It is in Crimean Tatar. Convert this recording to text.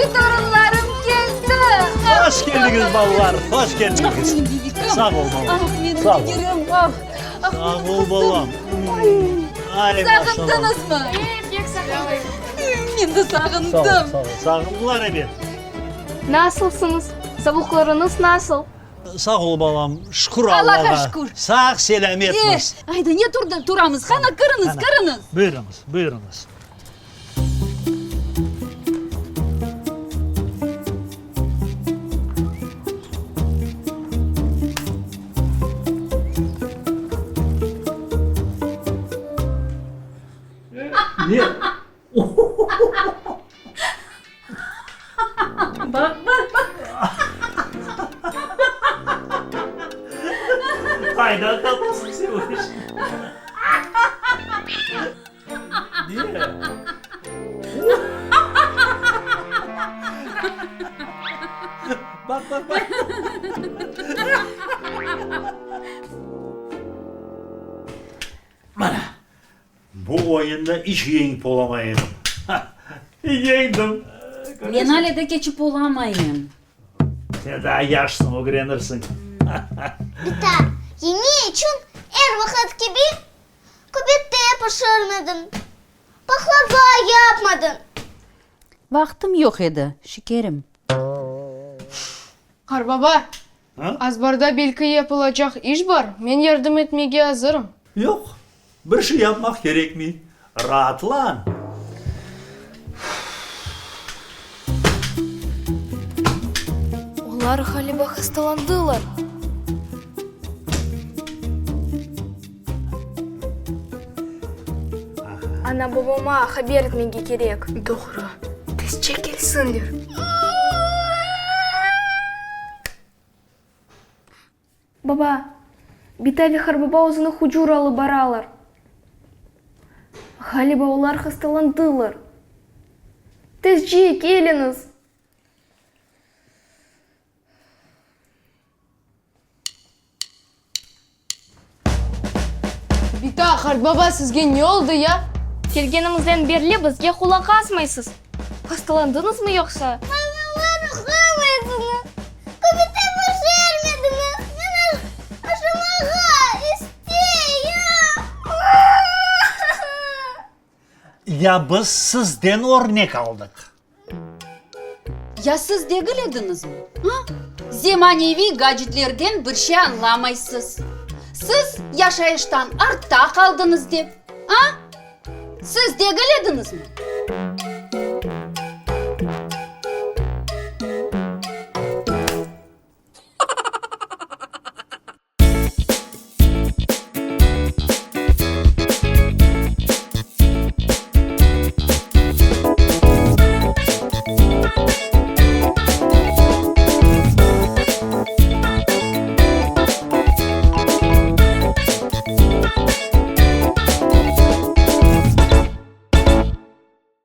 Sevimli torunlarım keldi! Hoş keldiñiz, balalar, hoş keldiñiz. Sağ ol, balam. Ah, menim Sağ ol. cigerim, ah. Ah, Sağ menim ol, qızım. balam. Ay, maşallah. Sağındıñızmı? Pek sağındıq. Men de Sağ ol, sağındım. sağ ol. Sağındılar ebet. Nasılsıñız? Savlıqlarıñız nasıl? Sağ ol, balam, şükür Allağa Allağa. şükür. Sağ-selâmetmiz. Eh, ayda ne turdı, turamız? Qana, kiriñiz, kiriñiz. Buyurıñız, buyurıñız. Ne? Baq, baq, baq. Qaydan tapasıñ sen bu işni? Ne? Baq, baq, baq. Mana, Bu oyunda iç yeñip olamay edim. Yeñdim! Men ale de keçip olamayım. Sen daa yaşsıñ, ögrenirsiñ. Bita, yeñe içün er vaqıt kibi köbete pişirmediñ, pahlava yapmadıñ. Vaqtım yoq edi, şekerim. Qarbaba, azbarda belki yapılacaq iş bar, men yardım etmege azırım. Yoq, bir şey yapmaq kerekmey, raatlan. Olar ğaliba hastalandılar. Ana-babama haber etmege kerek. Doğru, tezce kelsinler. Baba, bita ve harbaba özüni hucur alıp baralar. Ğaliba olar hastalandılar. Tezce keliñiz! Bita, qartbaba, sizge ne oldı ya? Kelgenimizden berli bizge qulaq asmaysız. Hastalandıñızmı yoqsa? Balalar, uqlamaysıñız. Köbete pişirmediñiz. Men aşamağa isteyim. Ya biz sizden örnek aldıq. Ya siz degil ediñizmi, a? Zemaneviy gacetlerden bir şey añlamaysız. Siz yaşayıştan artta qaldıñız dep, a? Siz degil ediñizmi?